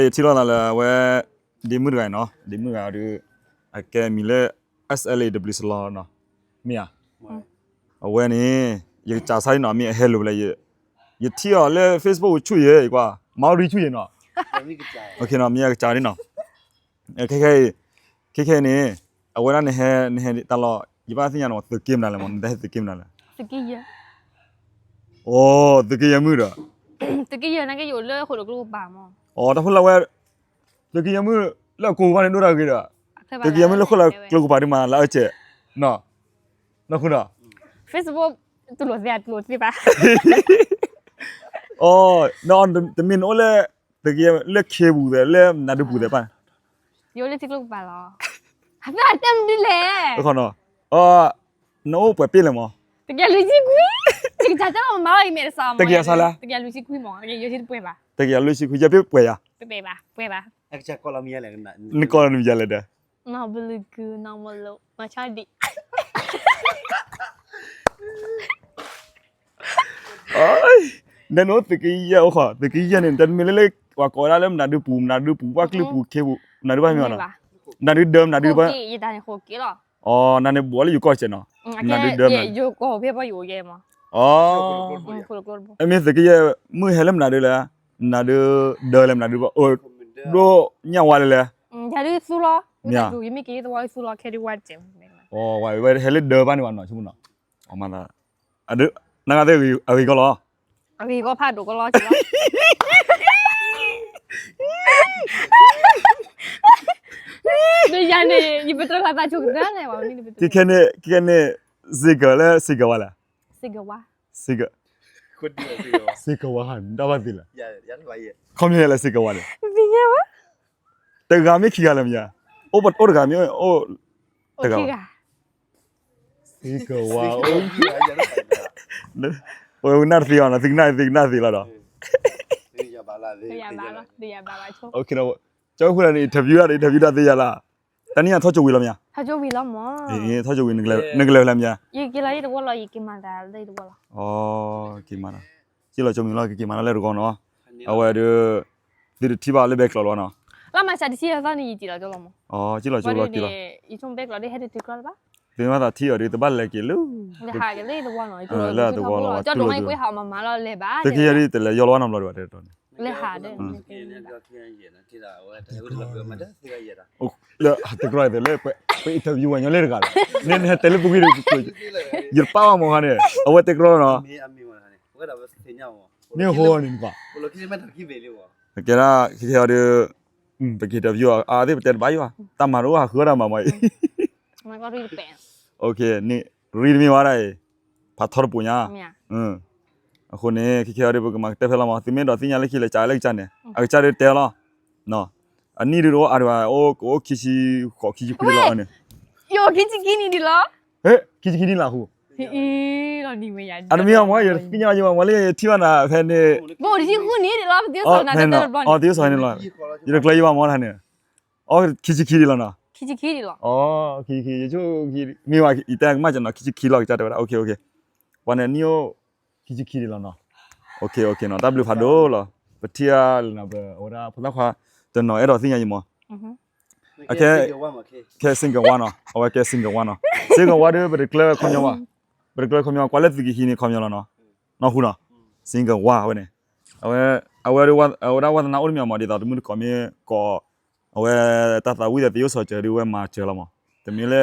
ယထံၣ်လိာ်သးလၢအဝဲ ဒ့မုၣ်တဂၤအံၤနီၤ, ဒ့မုၣ်တဂၤဒီး အကဲမံၤလၢ SLA တဘျုးစလီနီၤ, မ့ၢ်ဧါ. အဝဲန့ၣ် ယကစၢ်ဆါအံၤနီၤ, မ့ၢ်အဟဲလိာ်ဖဲလဲၣ်, ယထံၣ်အီၤလၢ Facebook ဆူၣ်ယဲ ယကွၢ် မၤအီၣ်ရံဆူၣ်ယဲနီၤ, မ့ၢ်ယကစၢ်ဒ်နီၤ. ခဲခဲအံၤန့ၣ် အဝဲဒၣ်နဟဲ နဟဲတၢ်လီၢ် ယဘၣ်သ့ၣ်ညါန့ၣ် သုးက့မနုၤလဲၣ်မး, နတဟဲသုးက့မနုၤလဲၣ်. အိ သုးက့ယဲၢ်မုၣ်ဒီး သုးက့ယဲၢ်နာ်က့ ယအိၣ်လၢဃိာ်ဒီးကျိကပၤမး. အိ တၢ်ဖိလၢဝဲ သုးက့ယဲၢ်မုၣ်လၢအကိးကပၤန့ၣ် ဒိၣ်တၢ်ဂ့ၤဒီး သုးက့ယဲၢ်မုၣ်လၢဃိာ်လၢကျိကပၤဒ်မးလၢအစဲး နီၢ်ဃုနီၤ. Facebook တူၢ်လိာ်သ့အတူၢ်လိာ်သ့ဘၣ်. အိ တမ့ၢ်နအိၣ်လၢ သုးက့ယဲၢ်လၢခ့ပူၤသဲး လၢမနုၤဒုပူၤသဲးပၣ်. ယအိၣ်လၢထံကျိကပၤလီၤ. အသးတဲမနုၤလဲၣ်. နအိၣ်ပှဲၤပ့ၢ်လဲၣ်မး. တကယၤလွံၢ်ဆံခွံ, ယကစၢ်တဲလီၤမၤလီၤ အံၤမ့ၢ်တစးမး, တကယၤဆံလၢ တကယၤလွံၢ်ဆံခွံမး, ယိၤဆံတပှဲၤဘၣ်. တကယၤလွံၢ်ဆံခွံ ယပ့ၢ်ပှဲၤယၤ, ပှဲၤဘၣ်, ပှဲၤဘၣ်. နကိးလီၤမံၤယၤလဲၣ်ဒီး နီၢ်ဘလူးကု နီၢ်မလိး နီၢ်ဆီဒံး နနအိၣ်သုးက့ယဲၢ်အိၣ်ဃီ, သုးက့ယဲၢ်န့ၣ် တမ့ၢ်လၢလၢ ပှၤကိးဝဲဒၣ်လၢမနုၤဒုပူၤ မနုၤဒုပူၤ ပှၢ်ကျုၢ်ပူၤ ခ့ပူၤ မနုၤဒုဘၣ်မ့ၢ်နီၤ, မနုၤဒုဒၢ မနုၤဒုဘၣ်, အိ နန့ၣ်ဘှီလၢယိၤကီၢ်စဲးနီၤ, မနုၤဒုဒၢ မနုၤဒု အိ မ့ၢ်သုးက့ယဲၢ်မုၣ်ဟဲလၢမနုၤဒုလဲၣ်, မနုၤဒုဒၢလဲၣ် မနုၤဒုဘၣ် အိၣ်ဒိၣ်ညၣ်ဝါလဲၣ်လဲၣ်, မ့ၢ် ဝဲဟဲလၢဒၢဘၣ်န့ၣ်ဘၣ်နီၤ, ဆိကမိၣ်နီၤ, နဂၤသ့ၣ်အဂ့ၤကီလီၤ, အဂ့ၤကီဖးဒိၣ်ကီလီၤ, ယၤန့ၣ် ယပတြၢၤဃာ်သးဆိကတၢၢ်လဲၣ်, ခဲခဲန့ၣ် စ့ၢ်ကီးလၢစ့ၢ်ကီးဝါလဲၣ်, စ့ၢ်ကီးဝါ, စ့ၢ်ကီးဝါ တၢ်ဘၣ်သ့လၢ ခီပညီလဲၣ်စ့ၢ်ကီးဝါန့ၣ်, တဂၤမ့ၢ်ခံဂၤလၢမ့ၢ်ဧါ, အိၣ်တဂၤမ့ၢ်အိၣ်, တဂၤ, စ့ၢ်ကီးဝါ, ပဝဲနၢ်တသ့အီၤနီၤ, သုကနၣ်သုကနၣ်သ့လီၤဒီး, ကၠီဃိန့ၣ် interview ဒၣ် interview ဒၣ်သ့ယၤလၢ်, တနံၣ်ညါထီၣ်ကၠိဝံၤလီၤမ့ၢ်ဧါ, ထီၣ်ကၠိဝံၤလီၤမ့ၢ်, ထီၣ်ကၠိဝံၤ နကလဲၤဖဲလဲၣ်မ့ၢ်ဧါ, ယက့ၤလီၤယတဝီလီၤ, ယက့ၤမၤသးလၢယတဝီလီၤ, က့ၤမၤ, က့ၤလီၤကၠိမံၤလီၤ ကက့ၤမၤလၢတဂီၤနီၤ, အဝဲဒီး သုတထံၣ်ဘၣ်လၢဘဲကျီးလီၤနီၤ, လၢမၤစၢ်တဆံအသီန့ၣ် ယက့ၤလီၤကၠိလီၤမ့ၢ်, က့ၤလီၤကၠိလီၤက့ၤလီၤ, သုမ့ၢ်သးထံၣ်အီၤဒီး တဘၣ်လဲၤက့ၤလၢ, လၢတဝီလီၤ, သုက့ၤအီၤဒ်တလဲၤယီလီၤဝဲနီတဘျီဒံးဘၣ်တဲတီန့ၣ်, လၢဟး လၢတကြၢးအံၤလၢ ပ interview ဝဲညီလၢတဂၤဒီး, နဟဲတဲလၢပဂံၢ်ဒီး, ယတပာ်ဘၣ်မ့ၢ်ခါန့ၣ်, အဝဲတဲကရီနီၤ, မ့ၢ်ဟိန့ၣ်နကွၢ်, ကဲဒၣ် ခဲခဲအံၤဒီး ပက့ၤ interview အသ့ၣ်ပတဲတဘၣ်ယွၤ, တၢ်မၤတအိၣ်ဟးဃုအီၣ်တၢ်မၤမ့ၢ်အံၤ, ရံတမ့ၢ်ဝဲဒၣ်အံၤ, ဖးထီတပူၤညါ, အဃိန့ၣ် ခဲခဲအံၤဒီး ပကမၤကတၢၢ်ဖဲလီၤမး, သုမ့ၢ်ဒိးသ့ၣ်ညါလၢခံလဲၤကၢလၢကစၢ်န့ၣ် အကစၢ်ဒုးတဲလီၤ, အနံၣ်ဒုးတအိၣ်အါဒံးဘၣ်, အိၣ်ကအိၣ်ခံဆံဃိးခံဆံခွံလီၤန့ၣ်, ယအိၣ်ခံဆံခံနံၣ်ဒံးလီၤ, ခံဆံခံနံၣ်လီၤအဃိ, အတမ့ၢ်အမ့ၢ် ယသ့ၣ်ညါယမ့ၢ်လၢယထံၣ်ဘၣ်နၤဖဲန့ၣ်, သ့ၣ်ညါယမ့ၢ်မ့ၢ်လၢယထံၣ်ဘၣ်နၤဖဲန့ၣ်, ယတကျၢၤယဘၣ်မ့ၢ်တၢ်န့ၣ်, အိၣ်ခံဆံခံဒံးလီၤနီၤ, ခံဆံခံဒံးလီၤ, မ့ၢ်ဝဲ ယတဲကမၣ်ကနီၤ ခံဆံခံလီၤ ကစၢ်တဲဝဲဒၣ် အိၣ်ခ့ အိၣ်ခ့, ပှၤန့ၣ်နံၣ်အိၣ် ခံဆံခံဒံးလီၤနီၤ, အိၣ်ခ့ အိၣ်ခ့နီၤ တၢ်ဘျုးဖးဒိၣ်လီၤ, ပထံၣ်အါလၢနီၤ ပဝဲဒၣ်ဖိသၣ်ခွါ တနီၤအဲၣ်ဒိးသ့ၣ်ညါယမ့ၢ် အခဲ ခဲ single ဝါနီၤ အဝဲကဲ single ဝါနီၤ, single ဝါဒီး ပတကျၢၤခီပညီဘၣ်, ပတကျၢၤခီပညီ ကွၢ်လၢသုးကဟံးန့ၣ်ခီပညီလီၤနီၤ, နီၢ်ဟူနီၤ, single ဝါအဝဲန့ၣ်, အဝဲ အဝဲဒၣ်ဝဲသနာ်အိၣ်တမံၤမး ဒ်သိးတမုၢ်တကိးမ့ၢ်ကိး, အဝဲတၢ်သးဝံၣ်ဒီးသ့အိၣ်ဆီးစၢၤဒီးဝဲမၤစၢၤလီၤမး, တမ့ၢ်လၢ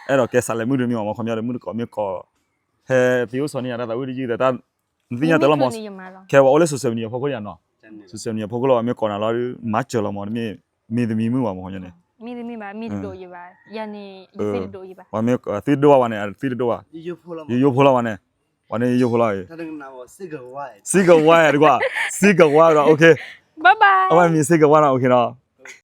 အဲၣ်ဒိးကဲစးလဲၤမုၢ်တမံၤမး မ့ၢ်ခီပညီဒီးမုၢ်တကိးမ့ၢ်ကိး, ဟဲသ့အိၣ်ဆီးန့ၢ်ယၤတၢ်သးဝံၣ်တယုၢ်ဒီးတၢ် နသ့ၣ်ညါတၢ်လီၤမး, ခဲပှၤအိၣ်လၢ social media ဖီခိၣ်ယၤနီၤ, social media ဖီခိၣ်လီၤ မ့ၢ်ကိးနၤလီၤ မၤစၢၤလီၤမး တမ့ၢ် မ့ၢ်တမံၤမုၢ်ဘၣ်မး ခီပညီန့ၣ်, မ့ၢ်တမံၤဘၣ် မ့ၢ်တဒိးယဘၣ်, ယၤန့ၣ် ယသ့ၣ်တဒိးယဘၣ်, ပှၤမ့ၢ်သ့ၣ်တဒိးဘၣ်န့ၣ် အသ့ၣ်တဒိးဘၣ်, ယယိဖိလီၤဘၣ်န့ၣ်, ပှၤန့ၣ်ယယိဖိလီၤ, single ဝါတကွၢ်, single ဝါဒီး အိၣ်ခ့, bye bye, အဝဲမံၤ single ဝါဒီး အိၣ်ခ့နီၤ.